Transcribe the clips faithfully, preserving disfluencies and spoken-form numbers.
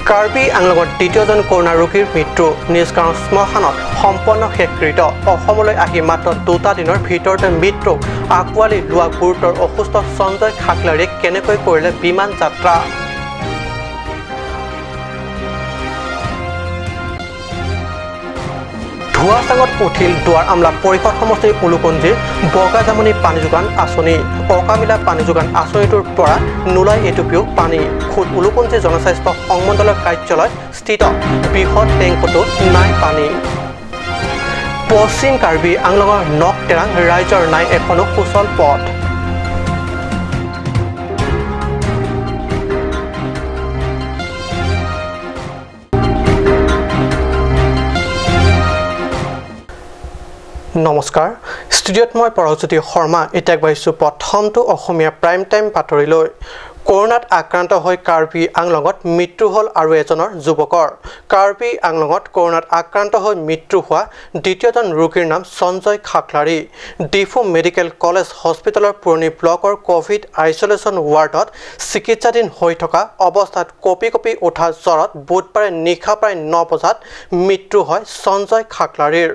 কাৰ্বি আংলঙত দ্বিতীয়জন কৰোণা ৰোগীৰ মৃত্যু। নিজ গাঁও শ্মশানত সম্পন্ন শেষকৃত্য। অসমলৈ আহি মাত্ৰ দুটা দিনৰ ভিতৰতে মৃত্যু। আঁকোৱালি লোৱা গুৰুতৰ অসুস্থ সঞ্জয় খাকলাৰীয়ে কেনেকৈ কৰিলে বিমান যাত্ৰা? ধোঁৱাচাঙত উঠিল দুৱাৰ আমলা পৰিষদ সমষ্টিৰ উলুকুঞ্জিৰ বগাজামনি পানী যোগান আঁচনি। অকামিলা পানী যোগান আঁচনিটোৰ পৰা নোলায় এটুপিও পানী। খোদ উলুকুঞ্জি জনস্বাস্থ্য সংমণ্ডলৰ কাৰ্যালয় স্থিত বৃহৎ টেংকতো নাই পানী। পশ্চিম কাৰ্বি আংলঙৰ নকটেৰাং ৰাইজৰ নাই এখনো সুচল পথ। নমস্কাৰ, ষ্টুডিঅ'ত মই পৰজ্যোতি শৰ্মা। এতিয়া আগবাঢ়িছো প্ৰথমটো অসমীয়া প্ৰাইম টাইম বাতৰিলৈ। কৰোণাত আক্ৰান্ত হৈ কাৰ্বি আংলঙত মৃত্যু হ'ল আৰু এজনৰ যুৱকৰ। কাৰ্বি আংলঙত কৰোণাত আক্ৰান্ত হৈ মৃত্যু হোৱা দ্বিতীয়জন ৰোগীৰ নাম সঞ্জয় খাকলাৰী। ডিফু মেডিকেল কলেজ হস্পিটেলৰ পুৰণি ব্লকৰ কভিড আইচলেশ্যন ৱাৰ্ডত চিকিৎসাধীন হৈ থকা অৱস্থাত কঁপি কঁপি উঠা জ্বৰত বুধবাৰে নিশা প্ৰায় ন বজাত মৃত্যু হয় সঞ্জয় খাকলাৰীৰ।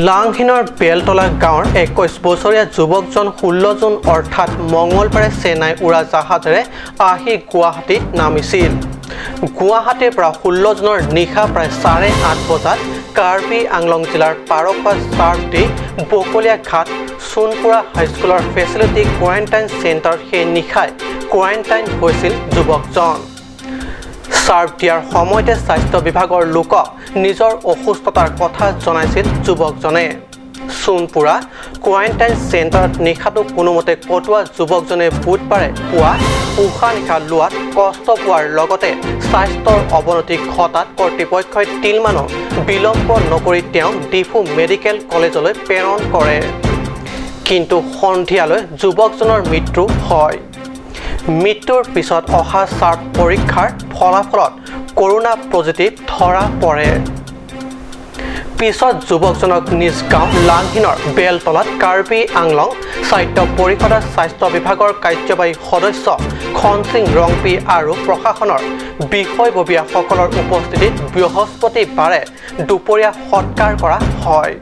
লাংহিনৰ বেলতলা গাঁৱৰ একৈশ বছৰীয়া যুৱকজন ষোল্ল জুন অৰ্থাৎ মঙলবাৰে চেন্নাই উৰাজাহাজেৰে আহি গুৱাহাটীত নামিছিল। গুৱাহাটীৰ পৰা ষোল্ল জুনৰ নিশা প্ৰায় চাৰে আঠ বজাত কাৰ্বি আংলং জিলাৰ পাৰখোৱা চাৰ্ফ দি বকলীয়া ঘাট সোণপুৰা হাইস্কুলৰ ফেচিলিটি কোৱাৰেণ্টাইন চেণ্টাৰত সেই নিশাই কোৱাৰেণ্টাইন হৈছিল যুৱকজন। চাৰ্ফ দিয়াৰ সময়তে স্বাস্থ্য বিভাগৰ লোকক নিজৰ অসুস্থতাৰ কথা জনাইছিল যুৱকজনে। সোণপুৰা কোৱাৰেণ্টাইন চেণ্টাৰত নিশাটো কোনোমতে কটোৱা যুৱকজনে বুধবাৰে পুৱা উশাহ নিশাহ লোৱাত কষ্ট পোৱাৰ লগতে স্বাস্থ্যৰ অৱনতি ঘটাত কৰ্তৃপক্ষই তিলমানো বিলম্ব নকৰি তেওঁক ডিফু মেডিকেল কলেজলৈ প্ৰেৰণ কৰে। কিন্তু সন্ধিয়ালৈ যুৱকজনৰ মৃত্যু হয়। মৃত্যুৰ পিছত অহা স্বাব পৰীক্ষাৰ ফলাফলত কৰোণা পজিটিভ ধৰা পৰে। পিছত যুৱকজনক নিজ গাঁও লাংহিনৰ বেলতলাত কাৰ্বি আংলং স্বায়ত্ত পৰিষদৰ স্বাস্থ্য বিভাগৰ কাৰ্যবাহী সদস্য খনসিং ৰংপি আৰু প্ৰশাসনৰ বিষয়ববীয়াসকলৰ উপস্থিতিত বৃহস্পতিবাৰে দুপৰীয়া সৎকাৰ কৰা হয়।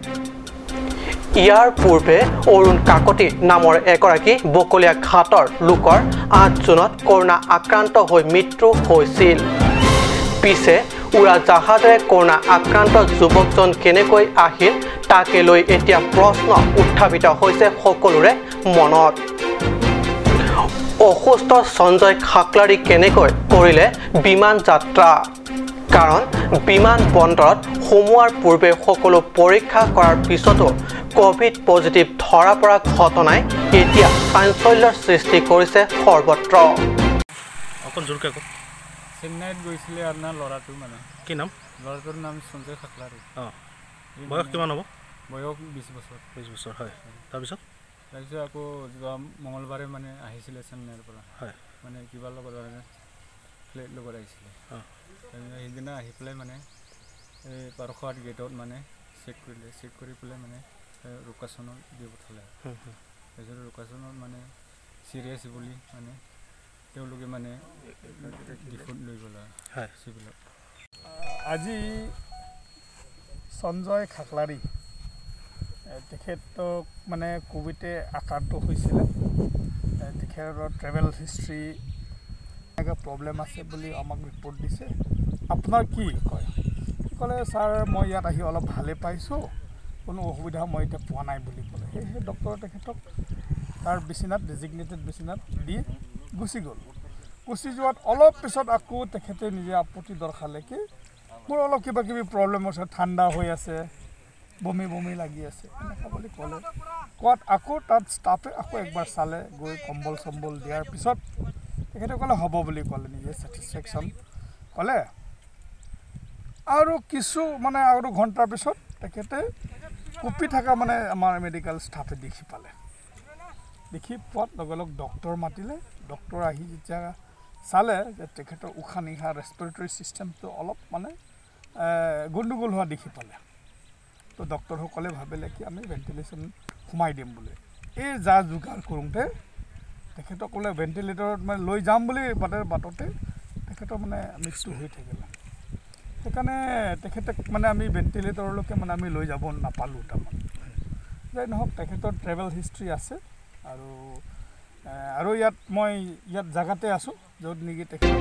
ইয়াৰ পূৰ্বে অৰুণ কাকতি নামৰ এগৰাকী বকলীয়া ঘাটৰ লোকৰ আঠ জুনত কৰোণা আক্ৰান্ত হৈ মৃত্যু হৈছিল। পিছে উৰাজাহাজেৰে কৰোণা আক্ৰান্ত যুৱকজন কেনেকৈ আহিল, তাকে লৈ এতিয়া প্ৰশ্ন উত্থাপিত হৈছে সকলোৰে মনত। অসুস্থ সঞ্জয় খাকলাৰী কেনেকৈ কৰিলে বিমান যাত্ৰা? কাৰণ বিমান বন্দৰত সোমোৱাৰ পূৰ্বে সকলো পৰীক্ষা কৰাৰ পিছতো কভিড পজিটিভ ধৰা পৰা ঘটনাই এতিয়া চাঞ্চল্যৰ সৃষ্টি কৰিছে সৰ্বত্ৰ। অকণ জোৰকে কওক। চেন্নাইত গৈছিলে আপোনাৰ ল'ৰাটো মানে। কি নাম? ল'ৰাটোৰ নাম সঞ্জয় খাকলাৰী। অ। এই বয়স মানে কিমান হ'ব? বয়স বিশ বছৰ। বিশ বছৰ, হয়। তাৰপিছত? তাৰপিছত আকৌ যোৱা মঙলবাৰে মানে আহিছিলে চেন্নাইৰ পৰা। হয়। মানে কিবা লগত মানে ফ্লাইট লগত আহিছিলে। অ। তাৰপিছত সেইদিনা আহি পেলাই মানে এই পাৰখোৱাত গেটত মানে চেক কৰিলে। চেক কৰি পেলাই মানে, এ, ৰোকাচনত দি পঠালে। হুম, হুম। তাৰপিছত ৰোকাচনত মানে চিৰিয়াছ বুলি মানে তেওঁলোকে মানে ডিফুত লৈ গ'ল আৰু হয়। চিভিলত। আজি সঞ্জয় খাকলাৰী, এ, তেখেতক মানে কোভিডে আক্ৰান্ত হৈছিলে। এ, তেখেতৰ ট্ৰেভেল হিষ্ট্ৰী এনেকুৱা প্ৰব্লেম আছে বুলি আমাক ৰিপৰ্ট দিছে। আপোনাৰ কি কয়? সি ক'লে, "ছাৰ, মই ইয়াত আহি অলপ ভালে পাইছোঁ, কোনো অসুবিধা মই এতিয়া পোৱা নাই" বুলি ক'লে। সেয়েহে ডক্টৰে তেখেতক তাৰ বিচনাত, ডেজিগনেটেড বিচনাত দি গুচি গ'ল। গুচি যোৱাত অলপ পিছত আকৌ তেখেতে নিজে আপত্তি দৰ্শালে কি, "মোৰ অলপ কিবা কিবি প্ৰব্লেম আছে, ঠাণ্ডা হৈ আছে, বমি বমি লাগি আছে," এনেকুৱা বুলি ক'লে। কোৱাত আকৌ তাত ষ্টাফে আকৌ একবাৰ চালে, গৈ কম্বল চম্বল দিয়াৰ পিছত তেখেতে ক'লে, "হ'ব" বুলি ক'লে, নিজে ছেটিছফেকশ্যন ক'লে। আৰু কিছু মানে আৰু ঘণ্টাৰ পিছত তেখেতে কঁপি থকা মানে আমাৰ মেডিকেল ষ্টাফে দেখি পালে। দেখি পোৱাত লগে লগে ডক্টৰ মাতিলে। ডক্টৰ আহি যেতিয়া চালে যে তেখেতৰ উশাহ নিশাহ ৰেচপিৰেটৰী ছিষ্টেমটো অলপ মানে, এ, গণ্ডগোল হোৱা দেখি পালে। তো ডক্টৰসকলে ভাবিলে কি আমি ভেণ্টিলেশ্যন সোমাই দিম বুলি। এই যা যোগাৰ কৰোঁতে তেখেতক বোলে ভেণ্টিলেটৰত মানে লৈ যাম বুলি মাতে বাটতে তেখেতৰ মানে মৃত্যু হৈ থাকিলে। সেইকাৰণে তেখেতক মানে আমি ভেণ্টিলেটৰলৈকে মানে আমি লৈ যাব নাপালোঁ তাৰমানে। যাই নহওক, তেখেতৰ ট্ৰেভেল হিষ্ট্ৰী আছে। আৰু এ, আৰু ইয়াত মই ইয়াত জাগাতে আছোঁ, য'ত নেকি তেখেত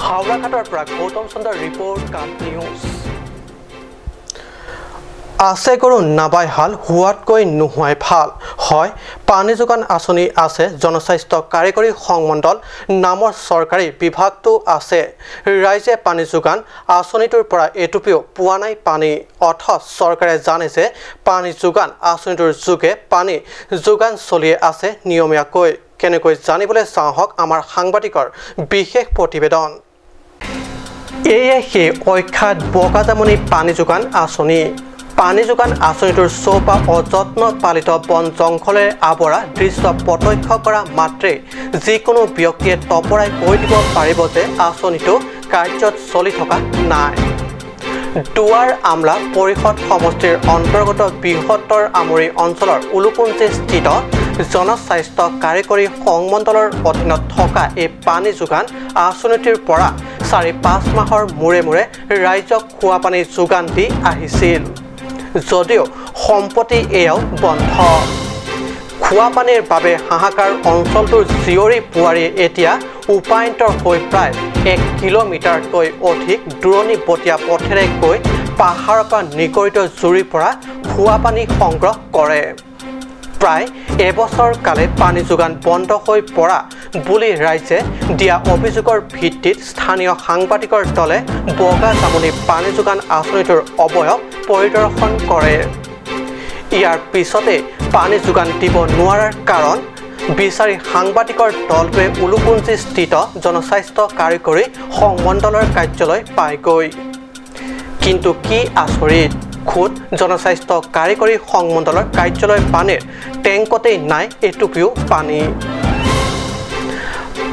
হাওৰাঘাটৰ পৰা গৌতম চন্দ্ৰ ৰিপৰ্ট, কাম নিউজ। আছে গৰু নাবাই হাল, হোৱাতকৈ নোহোৱাই ভাল। হয়, পানী যোগান আঁচনি আছে, জনস্বাস্থ্য কাৰিকৰী সংমণ্ডল নামৰ চৰকাৰী বিভাগটো আছে। ৰাইজে পানী যোগান আঁচনিটোৰ পৰা এটুপিও পোৱা নাই পানী। অথচ চৰকাৰে জানে যে পানী যোগান আঁচনিটোৰ যোগে পানী যোগান চলি আছে নিয়মীয়াকৈ। কেনেকৈ জানিবলৈ চাওঁ আহক আমাৰ সাংবাদিকৰ বিশেষ প্ৰতিবেদন। এয়ে সেই অখ্যাত বগাজামুনি পানী যোগান আঁচনি। পানী যোগান আঁচনিটোৰ চৌপাশ অযত্ন পালিত বন জংঘলেৰে আৱৰা দৃশ্য প্ৰত্যক্ষ কৰা মাত্ৰেই যিকোনো ব্যক্তিয়ে তপৰাই কৈ দিব পাৰিব যে আঁচনিটো কাৰ্যত চলি থকা নাই। দুৱাৰ আমলা পৰিষদ সমষ্টিৰ অন্তৰ্গত বৃহত্তৰ আমৰি অঞ্চলৰ উলুকুঞ্চিস্থিত জনস্বাস্থ্য কাৰিকৰী সংমণ্ডলৰ অধীনত থকা এই পানী যোগান আঁচনিটিৰ পৰা চাৰি পাঁচ মাহৰ মূৰে মূৰে ৰাইজক খোৱা পানী যোগান দি আহিছিল। যদিও সম্প্ৰতি এয়াও বন্ধ। খোৱা পানীৰ বাবে হাহাকাৰ অঞ্চলটোৰ জীয়ৰী বোৱাৰী এতিয়া উপায়ন্তৰ হৈ প্ৰায় এক কিলোমিটাৰতকৈ অধিক দূৰণিবতীয়া পথেৰে গৈ পাহাৰৰ পৰা নিগৰিত জুৰিৰ পৰা খোৱা পানী সংগ্ৰহ কৰে। প্ৰায় এবছৰ কালে পানী যোগান বন্ধ হৈ পৰা বুলি ৰাইজে দিয়া অভিযোগৰ ভিত্তিত স্থানীয় সাংবাদিকৰ দলে বগাজামুনি পানী যোগান আঁচনিটোৰ অৱয়ব পৰিদৰ্শন কৰে। ইয়াৰ পিছতে পানী যোগান দিব নোৱাৰাৰ কাৰণ বিচাৰি সাংবাদিকৰ দলটোৱে উলুকুঞ্চিস্থিত জনস্বাস্থ্য কাৰিকৰী সংমণ্ডলৰ কাৰ্যালয় পায়গৈ। কিন্তু কি আচৰিত, খোদ জনস্বাস্থ্য কাৰিকৰী সংমণ্ডলৰ কাৰ্যালয় পানীৰ টেংকতেই নাই এটুপিও পানী।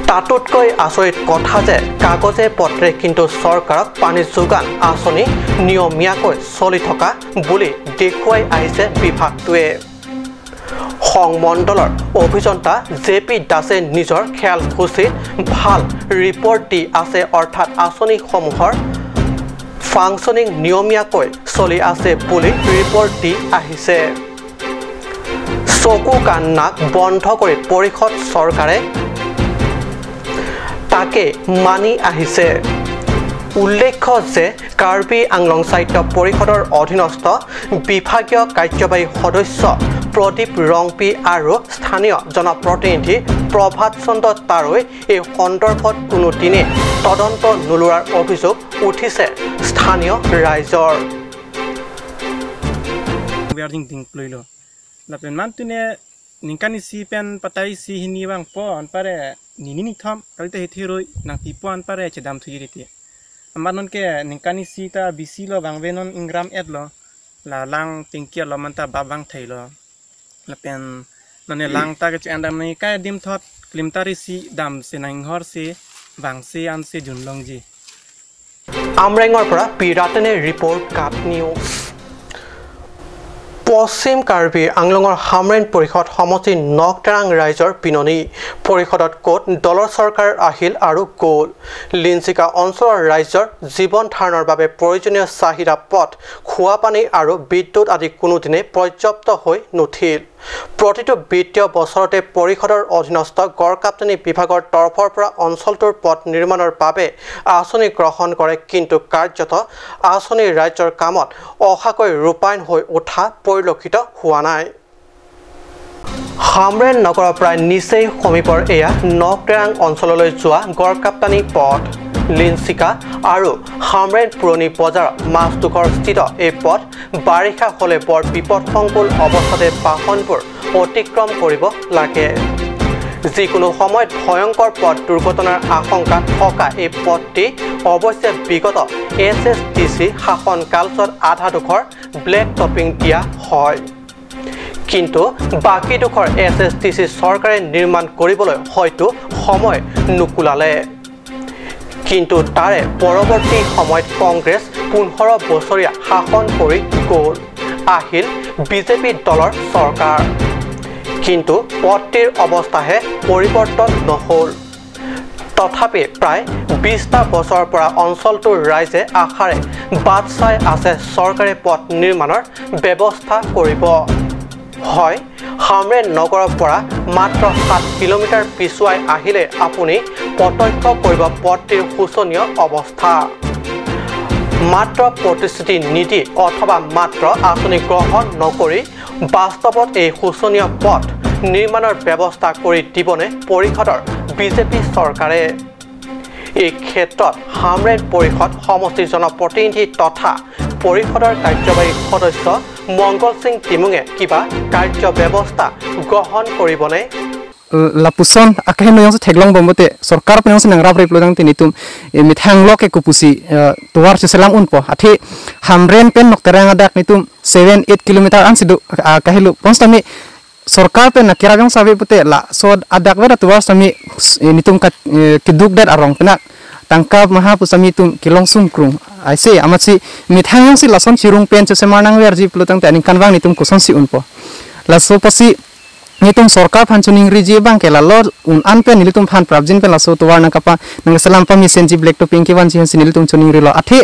তাতোতকৈ আচৰিত কথা যে কাগজে পত্ৰে কিন্তু চৰকাৰক পানী যোগান আঁচনি নিয়মীয়াকৈ চলি থকা বুলি দেখুৱাই আহিছে বিভাগটোৱে। সংমণ্ডলৰ অভিযন্তা জে পি দাসে নিজৰ খেয়ালখুচিত ভাল ৰিপৰ্ট দি আছে, অৰ্থাৎ আঁচনিসমূহৰ ফাংচনিং নিয়মীয়াকৈ চলি আছে বুলি ৰিপৰ্ট দি আহিছে। চকু কাণ নাক বন্ধ কৰি পৰিষদ চৰকাৰে তাকে মানি আহিছে। উল্লেখ্য যে কাৰ্বি আংলং স্বায়ত্ত পৰিষদৰ অধীনস্থ বিভাগীয় কাৰ্যবাহী সদস্য প্ৰদীপ ৰংপি আৰু স্থানীয় জনপ্ৰতিনিধি প্ৰভাত চন্দ্ৰ তাৰৈ এই সন্দৰ্ভত কোনোদিনে তদন্ত নোলোৱাৰ অভিযোগ উঠিছে স্থানীয় ৰাইজৰ। Wearing ding pluilo. Lapen man tune ningkan isi pen patai isi hini vangpo anpare nini nithom kalite hetheroi nangpipo anpare chedam thuji rite. Amat non ke ningkan isi ta bisi lo vangve non ingram et lo. La lang tingki lo manta bab vang thai lo. Lapen none lang ta ke chendam ni kai dim thot klimtar isi dam se nanghor se vang se an se junlongji. আমৰেঙৰ পৰা পি ৰাটেনে report, cup news. পশ্চিম কাৰ্বি আংলঙৰ হামৰেণ পৰিষদ সমষ্টি নকটেৰাং ৰাইজৰ পিননি। পৰিষদত ক'ত দলৰ চৰকাৰ আহিল আৰু গ'ল। লিঞ্চিকা অঞ্চলৰ ৰাইজৰ জীৱন ধাৰণৰ বাবে প্ৰয়োজনীয় চাহিদা পথ, খোৱা পানী আৰু বিদ্যুৎ আদি কোনোদিনে পৰ্যাপ্ত হৈ নুঠিল। প্ৰতিটো বিত্তীয় বছৰতে পৰিষদৰ অধীনস্থ গড়কাপ্তানি বিভাগৰ তৰফৰ পৰা অঞ্চলটোৰ পথ নিৰ্মাণৰ বাবে আঁচনি গ্ৰহণ কৰে, কিন্তু কাৰ্যত আঁচনি ৰাজ্যৰ কামত অহাকৈ ৰূপায়ণ হৈ উঠা পৰিলক্ষিত হোৱা নাই। হামৰেণ নগৰৰ প্ৰায় নিচেই সমীপৰ এয়া নকটেৰাং অঞ্চললৈ যোৱা গড়কাপ্তানি পথ। লিঞ্চিকা আৰু হামৰেণ পুৰণি বজাৰৰ মাজডোখৰ স্থিত এই পথ বাৰিষা হ'লে বৰ বিপদসংকুল অৱস্থাতে বাহনবোৰ অতিক্ৰম কৰিব লাগে। যিকোনো সময়ত ভয়ংকৰ পথ দুৰ্ঘটনাৰ আশংকা থকা এই পথটি অৱশ্যে বিগত এছ এছ টি চি শাসন কালচোৱাত আধাডোখৰ ব্লেক টপিং দিয়া হয়। কিন্তু বাকীডোখৰ এছ এছ টি চি চৰকাৰে নিৰ্মাণ কৰিবলৈ হয়তো সময় নুকুলালে। কিন্তু তাৰে পৰৱৰ্তী সময়ত কংগ্ৰেছ পোন্ধৰ বছৰীয়া শাসন কৰি গ'ল। আহিল বিজেপি দলৰ চৰকাৰ। কিন্তু পথটিৰ অৱস্থাহে পৰিৱৰ্তন নহ'ল। তথাপি প্ৰায় বিশটা বছৰৰ পৰা অঞ্চলটোৰ ৰাইজে আশাৰে বাট চাই আছে চৰকাৰে পথ নিৰ্মাণৰ ব্যৱস্থা কৰিব। হয়, হামৰেণ নগৰৰ পৰা মাত্ৰ সাত কিলোমিটাৰ পিছুৱাই আহিলে আপুনি প্ৰত্যক্ষ কৰিব পথটিৰ শোচনীয় অৱস্থা। মাত্ৰ প্ৰতিশ্ৰুতি নিদি অথবা মাত্ৰ আঁচনি গ্ৰহণ নকৰি বাস্তৱত এই শোচনীয় পথ নিৰ্মাণৰ ব্যৱস্থা কৰি দিবনে পৰিষদৰ বিজেপি চৰকাৰে? এই ক্ষেত্ৰত হামৰেণ পৰিষদ সমষ্টিৰ জনপ্ৰতিনিধি তথা পৰিষদৰ কাৰ্যবাহী সদস্য মংগল সিং টিমুঙে কিবা কাৰ্য ব্যৱস্থা গ্ৰহণ কৰিবনে? Lapuson akaheno jongsi theklong bombote, sorkar pen jongsi nangrap rip lodang te netum, eh, methang lok ke kopusi, eh, tovar cheselam unpo. Athe Hamren pen Nokterang adak netum seven, eight kilometer ansi do, ah, kahelo. Pon sitame sorkar pen nakirap jongsi ave pute laso adak veda tovar sitame, eh, netum kat, eh, keduk det arong penak tangka maha pu sitame netum kelong sungkrung. Aise amatsi methang jongsi lason chirung pen chesemar nangverji pulo tangte aningkanvang netum kosonsi unpo. Laso apotsi netum sorkar aphan choningriji abang ke lalo un-an pen nelitum aphan prapjin pen laso tovar nangkapa nangselam pami senji black topping kevanji aphansi nelitum choningrilo. Athe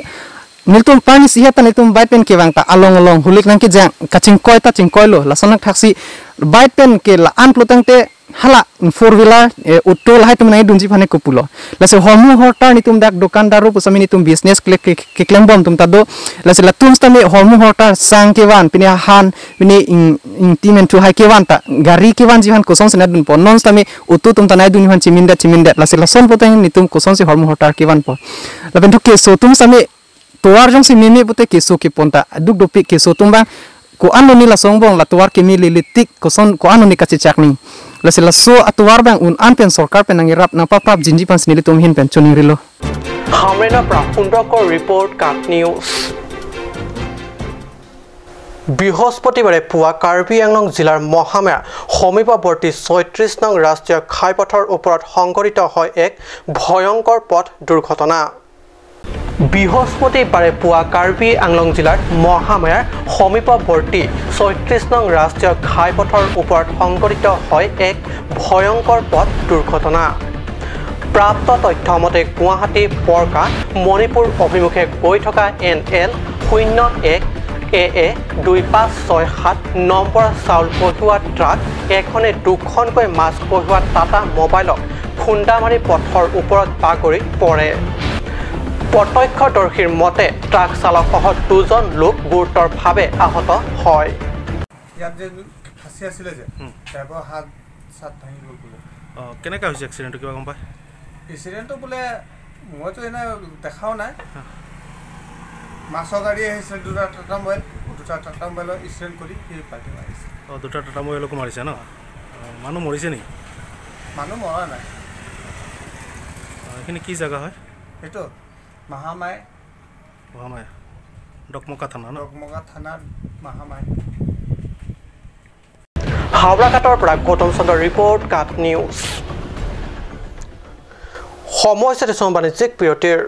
nelitum parni sihat ta netum bike pen kevang ta along along hulik nangkejang kachingkoi ta chingkoilo. Lason nangthaksi bike pen ke la-an pulo tangte hala four wheeler, eh, auto lahai atum nangdunji aphan ke kopulo. Lasi hormu hortar netum dak dokan daru pu sitame netum business kle-, ke-, keklem bom atum ta do. Lasi latum sitame hormu hortar sang kevan, pine han, pine ing, ingti menthu hai kevan ta gari kevanji aphan kosonsi nangdunpo. Non sitame auto atum ta nangdunji aphan chimindet chimindet. Lasi lason putang netum kosonsi hormu hortar kevanpo. Lapen thu keso atum sitame tovar jongsi meme pute keso kepon ta duk dopik, keso atum abang ko-an lone lason angbong la tovar keme lele tik, koson ko-an lone kachechak ni. Lasi laso atovar abang un-an pen sorkar pen nangirap nangpaprapjinji aphansi nelitum ahin pen choningrilo. Hamrenor pra Hundrokor report, KAT News. বৃহস্পতিবাৰে পুৱা কাৰ্বি আংলং জিলাৰ মহামায়াৰ সমীপৱৰ্তী ছয়ত্ৰিশ নং ৰাষ্ট্ৰীয় ঘাইপথৰ ওপৰত সংঘটিত হয় এক ভয়ংকৰ পথ দুৰ্ঘটনা। বৃহস্পতিবাৰে পুৱা কাৰ্বি আংলং জিলাৰ মহামায়াৰ সমীপৱৰ্তী ছয়ত্ৰিশ নং ৰাষ্ট্ৰীয় ঘাইপথৰ ওপৰত সংঘটিত হয় এক ভয়ংকৰ পথ দুৰ্ঘটনা। প্ৰাপ্ত তথ্য মতে গুৱাহাটী পৰকা মণিপুৰ অভিমুখে গৈ থকা এন এল শূন্য এক এ এ দুই পাঁচ ছয় সাত নম্বৰ চাউল কঢ়িওৱা ট্ৰাক এখনে দুখনকৈ মাছ কঢ়িওৱা টাটা মবাইলক খুন্দামাৰি পথৰ ওপৰত বাগৰি পৰে। প্ৰত্যক্ষদৰ্শীৰ মতে ট্ৰাক চালকসহ দুজন লোক গুৰুতৰভাৱে আহত হয়। ইয়াত যে ফাঁচি আছিলে যে, হুম। ড্ৰাইভাৰ হাত চাত ভাঙি গ'ল বোলে। অ, কেনেকা হৈছে এক্সিডেণ্টটো, কিবা গম পায়? এক্সিডেণ্টটো বোলে মইতো এনে দেখাও নাই। হা। মাছৰ গাড়ী আহিছিল, দুটা টাটা মবাইল, দুটা টাটা মবাইলৰ এক্সিডেণ্ট কৰি সি পাল্টি মাৰিছে। অ, দুটা টাটা মবাইলকো মাৰিছে ন? অ, মানুহ মৰিছে নেকি? মানুহ মৰা নাই। অ, এইখিনি কি জেগা হয়? এইটো মহামাই। মহামায়া। ডকমকা থানা ন? ডকমকা থানা, মহামাই। হাওৰাঘাটৰ পৰা গৌতম চন্দ্ৰৰ ৰিপৰ্ট, কাট নিউজ। সময় হৈছে এটি বাণিজ্যিক বিৰতিৰ।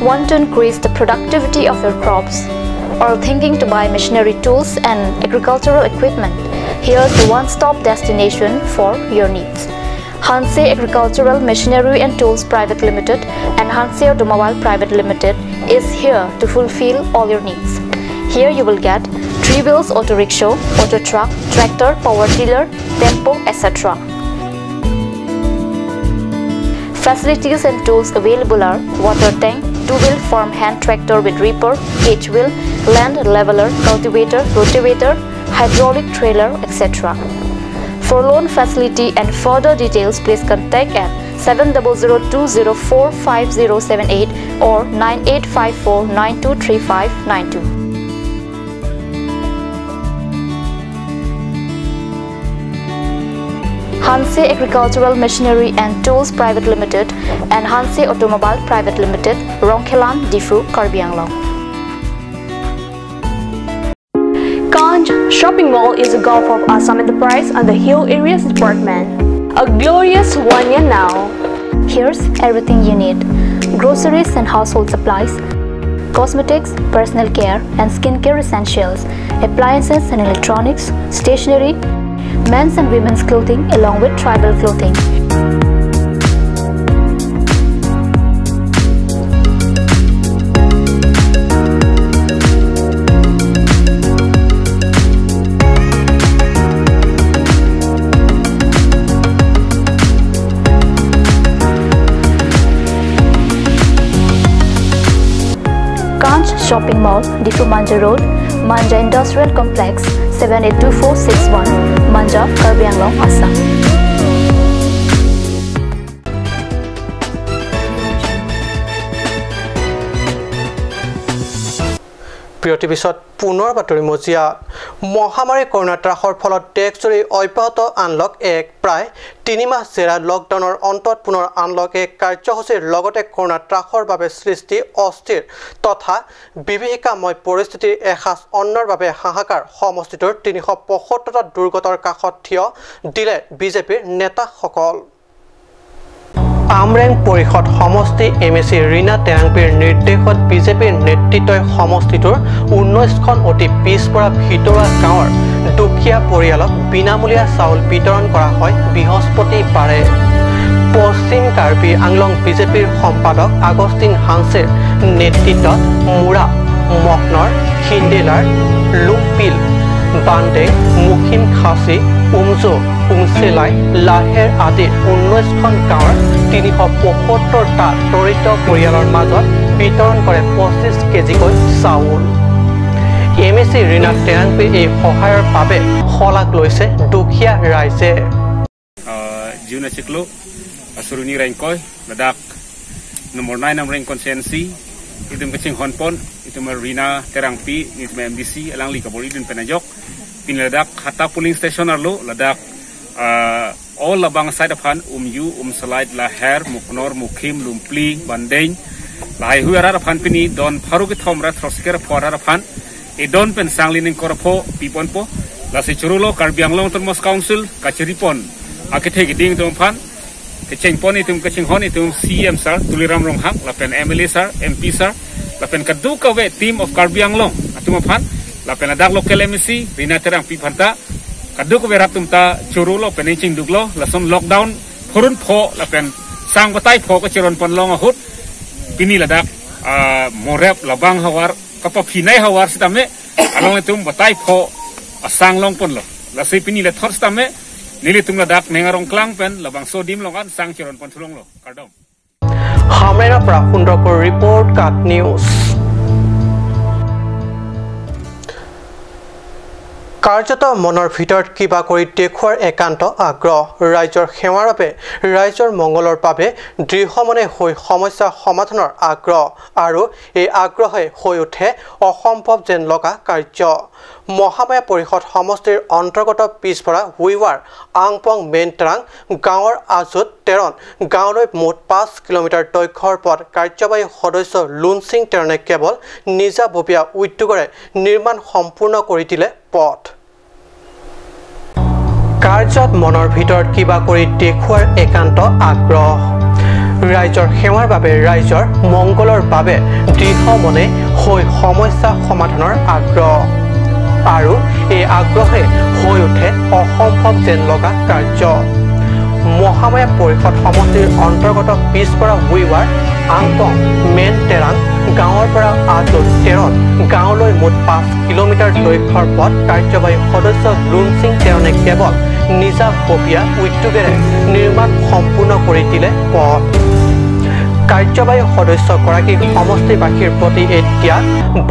Want to increase the productivity of your crops? Or thinking to buy machinery tools and agricultural equipment? Here's the one-stop destination for your needs. Hanse Agricultural Machinery and Tools Private Limited and Hanse Automobile Private Limited is here to fulfill all your needs. Here you will get three wheels auto rickshaw, auto truck, tractor, power tiller, tempo, et cetera. Facilities and tools available are water tank, two-wheel farm hand tractor with reaper, cage wheel, land leveler, cultivator, rotavator, hydraulic trailer, et cetera. For loan facility and further details, please contact at seven double zero two zero four five zero seven eight or nine eight five four nine two three five nine two. Hanse Agricultural Machinery and Tools Private Limited and Hanse Automobile Private Limited, Rongkhelan, Diphu, Karbi Anglong. Kanch Shopping Mall is a gulf of Assam Enterprise and the Hill Areas Department. A glorious one year now. Here's everything you need: groceries and household supplies, cosmetics, personal care and skincare essentials, appliances and electronics, stationery, men's and women's clothing along with tribal clothing. Kanch Shopping Mall, Diphu Manja Road, Manja Industrial Complex, seven eight two four six one, Manja, Karbi Anglong, Assam. প্ৰিয় টিভি চাওক, পুনৰ বাতৰি মজিয়া। মহামাৰী কৰোণা ত্ৰাসৰ ফলত দেশজুৰি অব্যাহত আনলক এক। প্ৰায় তিনি মাহ জেৰা লকডাউনৰ অন্তত পুনৰ আনলক এক কাৰ্যসূচীৰ লগতে কৰোণা ত্ৰাসৰ বাবে সৃষ্টি অস্থিৰ তথা বিভীষিকাময় পৰিস্থিতিৰ এসাঁজ অন্নৰ বাবে হাহাকাৰ সমষ্টিটোৰ তিনিশ পঁসত্তৰটা দুৰ্গতৰ কাষত থিয় দিলে বিজেপিৰ নেতাসকল। আমৰেং পৰিষদ সমষ্টি এম এ চি ৰীনা টেৰাংপীৰ নিৰ্দেশত বিজেপিৰ নেতৃত্বই সমষ্টিটোৰ ঊনৈশখন অতি পিছপৰা ভিতৰুৱা গাঁৱৰ দুখীয়া পৰিয়ালক বিনামূলীয়া চাউল বিতৰণ কৰা হয় বৃহস্পতিবাৰে। পশ্চিম কাৰ্বি আংলং বিজেপিৰ সম্পাদক আগষ্টিন হানছেৰ নেতৃত্বত মুৰা, মকনৰ, হিন্দেলাৰ, লুংপিল, বান্দে, মুখিম খাচী, উমজো, উমচেলাই, লাহেৰ আদি ঊনৈশখন গাঁৱৰ তিনিশ পঁসত্তৰটা দৰিদ্ৰ পৰিয়ালৰ মাজত বিতৰণ কৰে পঁচিশ কেজিকৈ চাউল। এম এ চি ৰীনা টেৰাংপীৰ এই সহায়ৰ বাবে শলাগ লৈছে দুখীয়া ৰাইজে। Ah, June achiklo, ah, Suruni Rengkoi, ladak number nine Amreng constituency, itum kachinghonpon, itum Rina Terangpi, itum M D C, alangli kabor-i dun pen ajok, pini ladak Hata polling station arlo, ladak, ah, all labang side aphan, Umju, Umsalai, Laher, Muknor, Mukhim, Lumpli, Bandeng, lahai hui arat aphan pini, don pharo kethom ra throksi kre pho arat aphan, edon pen sangli ning kor pho piponpo. Lasi choro lo Karbi Anglong Autonomous Council kachiripon akethe keding atum aphan, kechengpon itum kachinghon itum C E M sir Tuliram Ronghang, lapen M L A sir, M P sir, lapen kadokave team of Karbi Anglong atum aphan, lapen ladak local M A C Rina Terangpi aphanta, kadokave rat atum ta choro lo pen chingduk lo, lason lockdown phurun pho lapen sang batai pho kachironpon long ahut pini ladak, ah, morep labang havar kapaphinei havar sitame, along itum batai pho asang longponlo. Lasi pini le thor sitame, nelitum ladak Nengarong klang pen labangso adim along an sang chironpon thulonglo. Kardom. হামৰেঙৰ পৰা সুন্দৰপুৰ ৰিপৰ্ট, কাট নিউজ। কাৰ্যত মনৰ ভিতৰত কিবা কৰি দেখুওৱাৰ একান্ত আগ্ৰহ। ৰাইজৰ সেৱাৰ বাবে, ৰাইজৰ মংগলৰ বাবে দৃঢ় মনে হৈ সমস্যা সমাধানৰ আগ্ৰহ। আৰু এই আগ্ৰহে হৈ উঠে অসম্ভৱ যেন লগা কাৰ্য। মহামায়া পৰিষদ সমষ্টিৰ অন্তৰ্গত পিছপৰা হুইৱাৰ আংপং মেইন ট্ৰাং গাঁৱৰ আজুত তেৰণ গাঁৱলৈ মুঠ পাঁচ কিলোমিটাৰ দৈৰ্ঘ্যৰ পথ কাৰ্যবাহী সদস্য লুনচিং তেৰণে কেৱল নিজাববীয়া উদ্যোগৰে নিৰ্মাণ সম্পূৰ্ণ কৰি দিলে পথ। কাৰ্যত মনৰ ভিতৰত কিবা কৰি দেখুওৱাৰ একান্ত আগ্ৰহ। ৰাইজৰ সেৱাৰ বাবে, ৰাইজৰ মংগলৰ বাবে দৃঢ় মনে হৈ সমস্যা সমাধানৰ আগ্ৰহ। আৰু এই আগ্ৰহে হৈ উঠে অসম্ভৱ যেন লগা কাৰ্য। মহামায়া পৰিষদ সমষ্টিৰ অন্তৰ্গত পিছপৰা উইৱাৰ আংকং মেন তেৰাং গাঁৱৰ পৰা আজো তেৰণ গাঁৱলৈ মুঠ পাঁচ কিলোমিটাৰ দৈৰ্ঘ্যৰ পথ কাৰ্যবাহী সদস্য লুনচিং তেৰণে কেৱল নিজাববীয়া উদ্যোগেৰে নিৰ্মাণ সম্পূৰ্ণ কৰি দিলে পথ। কাৰ্যবাহী সদস্যগৰাকী সমষ্টিবাসীৰ প্ৰতি এই ত্যাগ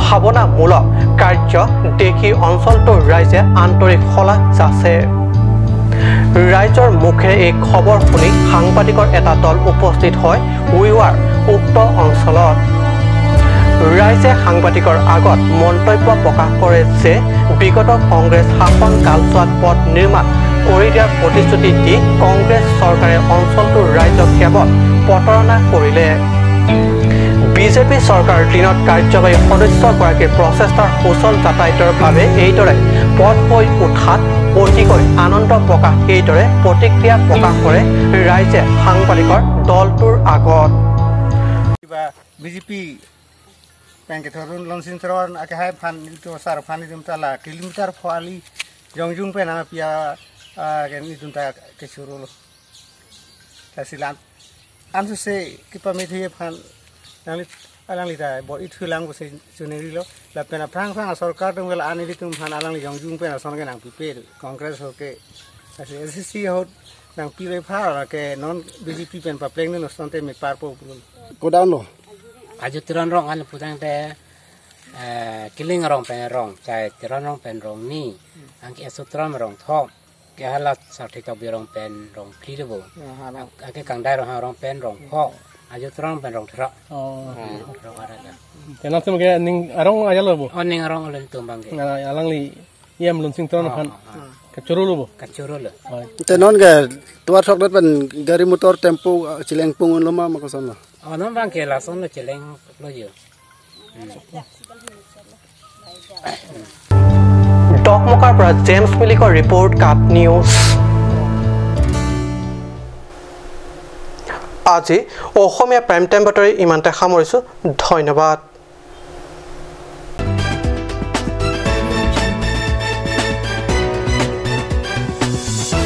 ভাৱনামূলক কাৰ্য দেখি অঞ্চলটোৰ ৰাইজে আন্তৰিক শলাগ যাচে। ৰাইজৰ মুখেৰে এই খবৰ শুনি সাংবাদিকৰ এটা দল উপস্থিত হয় উইৱাৰ উক্ত অঞ্চলত। ৰাইজে সাংবাদিকৰ আগত মন্তব্য প্ৰকাশ কৰে যে বিগত কংগ্ৰেছ শাসন কালছোৱাত পথ নিৰ্মাণ কৰি দিয়াৰ প্ৰতিশ্ৰুতি দি কংগ্ৰেছ চৰকাৰে অঞ্চলটোৰ ৰাইজক কেৱল প্ৰতাৰণা কৰিলে। বিজেপি চৰকাৰৰ দিনত কাৰ্যবাহী সদস্যগৰাকীৰ প্ৰচেষ্টাৰ সুচল যাতায়াতৰ বাবে এইদৰে পথ হৈ উঠাত অতিকৈ আনন্দ প্ৰকাশ, এইদৰে প্ৰতিক্ৰিয়া প্ৰকাশ কৰে ৰাইজে সাংবাদিকৰ দলটোৰ আগত। Kiba B J P pen kethorun Lonsing Teron akehai aphan, itum asar aphan itum ta la kilometer pho ali jongjung pen apia, ah, ke itum ta kechorolo. Lasi la-an ansose kipamethi aphan nangli, alangli ta bor-i thulang pusi choningri lo. Lapen aphrang aphrang asorkar atum ke la-an ilitum aphan alangli jongjung pen ason ke nangpipe, Congress ho ke. Lasi A C C ahut nangpi le pha ke non B J P pen papleng ni, non asonte me parpo pulo. Kodan lo. Ajo Teron rong an putangte, eh, Killing rong pen rong, chai Teron rong pen rong ni, anke Aso Teron rong thom, ke hala Sarthe Tokbi rong pen rong phli le bo. Ya, hala. Ak-, ake Kangdai rong ha rong pen rong pho, Ajo Teron pen rong throk. Oh. Hmm, rong ara da. Kenal sem ke ning arong aja lo bo. Oh, ning arong alen tumbang ke. Nga alangli E M Lonsing Teron Oh, aphan oh, oh. Kachorolo bo. Kachorolo. Oi. Te non ke tovar thokdet pen gari motor tempo, ah, cheleng pung lo ma, ma koson lo? Oh, non bang ke lason lo cheleng lo jo. Hmm. ডকমকাৰ পৰা জেমছ মিলিকৰ report, cup news. আজি Asamiya prime time বাতৰি ইমানতে সামৰিছো। ধন্যবাদ।